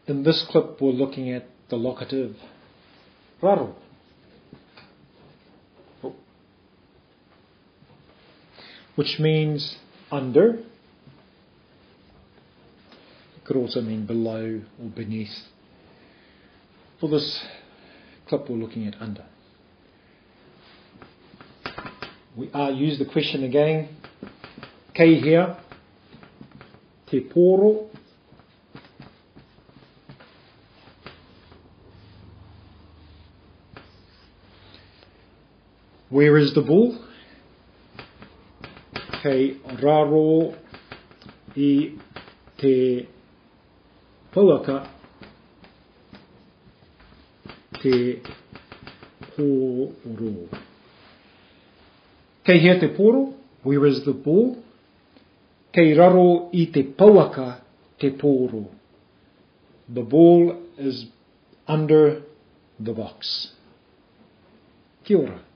In this clip we're looking at the locative raro. Oh. Which means under. It could also mean below or beneath. For this clip we're looking at under. We are use the question again. Kei hea te pōro? Where is the ball? Kei raro i te pouaka te pōro. Kei hea te pōro? Where is the ball? Kei raro i te pouaka te pōro. The ball is under the box. Kia ora.